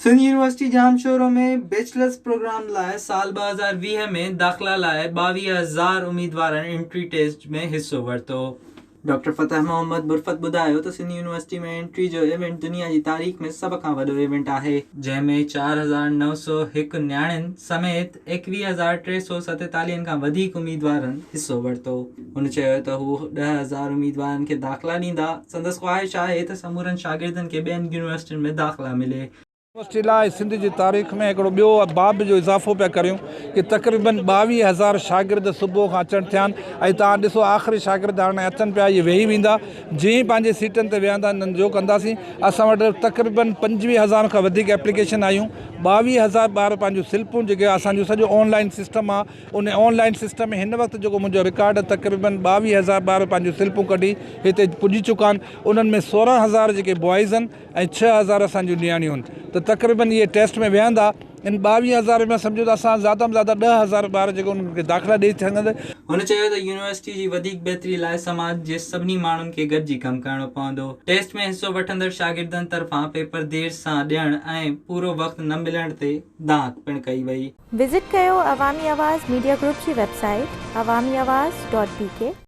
Sindh university Jamshoro ۾ bachelors program لاء سال 2020 ۾ داخلا لاء 22,000 اميدوارن انٽري ٽيسٽ ۾ حصو ورتو. ڊاڪٽر فتح محمد برفت ٻڌايو ته سنڌ يونيورسٽي ۾ انٽري جو ايونٽ دنيا جي تاريخ ۾ سڀ کان وڏو ايونٽ آهي، جنهن ۾ 4901 نياڻين سميت 21347 کان وڌيڪ اميدوارن حصو ورتو. هن چيو ته هو 10,000 اميدوارن کي داخلا ڏيندا، سندس خواهش آهي ته سمورن شاگردن کي ٻين يونيورسٽين ۾ داخلا ملي. يونيورسٽي لاء سنڌ جي تاريخ ۾ هڪڙو ٻيو باب جو اضافو پيا ڪريون ڪي تقريبن 22 هزار شاگرد صبح کان اچڻ ٿيا آهن ۽ توهان ڏسو آخري شاگرد هاڻي اچن پيا اهي ويهي ويندا جيئن ئي پنهنجي سيٽن تي ويهندا انهن جو ڪنداسين اسان وٽ تقريبن 25 هزار کان وڌيڪ ايپليڪيشن آيون 22 هزار ٻار پنهنجون سلپون جيڪي اسان جو سڄو آن لائن سسٽم آهي ان آن لائن سسٽم ۾ هن وقت جيڪو منهنجو رڪارڊ تقريبن 22 هزار ٻار پنهنجون سلپون ڪڍي هتي پڄي چڪا آهن انهن ۾ 16 هزار جيڪي بوائز آهن ۽ 6000 اسان جون نياڻيون آهن ته تقريبن اهي ٽيسٽ ۾ ويهندا ان 22 هزار ۾ سمجهو ته اسان زياده ۾ زياده 10,000 ٻار جيڪي انهن کي داخلا ڏئي سگهندي. هن چيو ته يونيورسٽي جي وڌيڪ بهتري لاء سماج جي سڀني ماڻهن کي گڏجي ڪم ڪرڻو پوندو. ٽيسٽ ۾ حصو وٺندڙ شاگردن طرفان پيپر دير سان ڏيڻ ۽ پورو وقت نه ملڻ تي دانهن پڻ ڪئي وئي. وزٽ ڪيو عوامي آواز ميڊيا گروپ جي website Awami Awaz dot B K.